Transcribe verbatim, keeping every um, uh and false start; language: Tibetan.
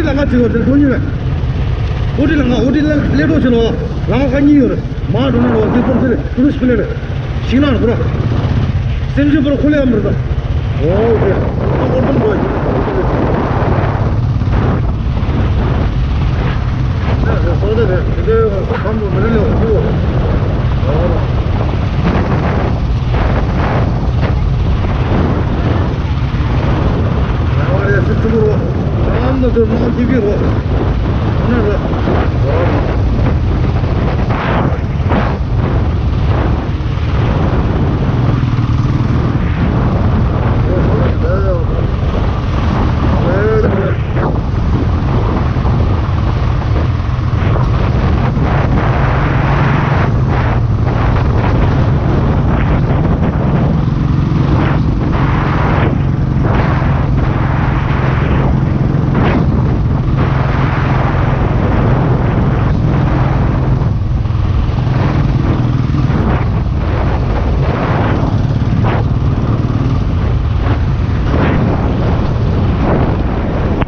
ལ་ང་ཚིག་བར་དེར་འགྲོ་ཉིན་རེད། ཨོ་ཏི་ལ་ང་ཨོ་ཏི་ལ་སླེབས་རོགས་བྱེད་ལོ། ལ་ང་ཁ་གཉིས་ཡོད་རེད། མ་འགྲོ་ན་རོ་དེ་ཚོར་ཚེ་ཏུ་རུ་སྤི་ལེ་རེད། ཤིང་ནག་རེད་པུ་ར། སེམས་ཅན་པུ་ར་ཁོ་ལེ་ཡམ་རེད་ད། ཨོ་ཏི་ཨོ་ཏི་འགྲོ་ཡིན། ཡ་རེད་སོ་དེ་རེད་དེ་དེ་ཁམ་བུ་མི་རེད་ལེ་ཨོ་ཏི་ཨོ། ཡ་རེད་སི་ཏུ་རུ། ཁམ་ནག་དེ་མ་ཁི་ཁི་རོ། ཨོ་ན་རེད།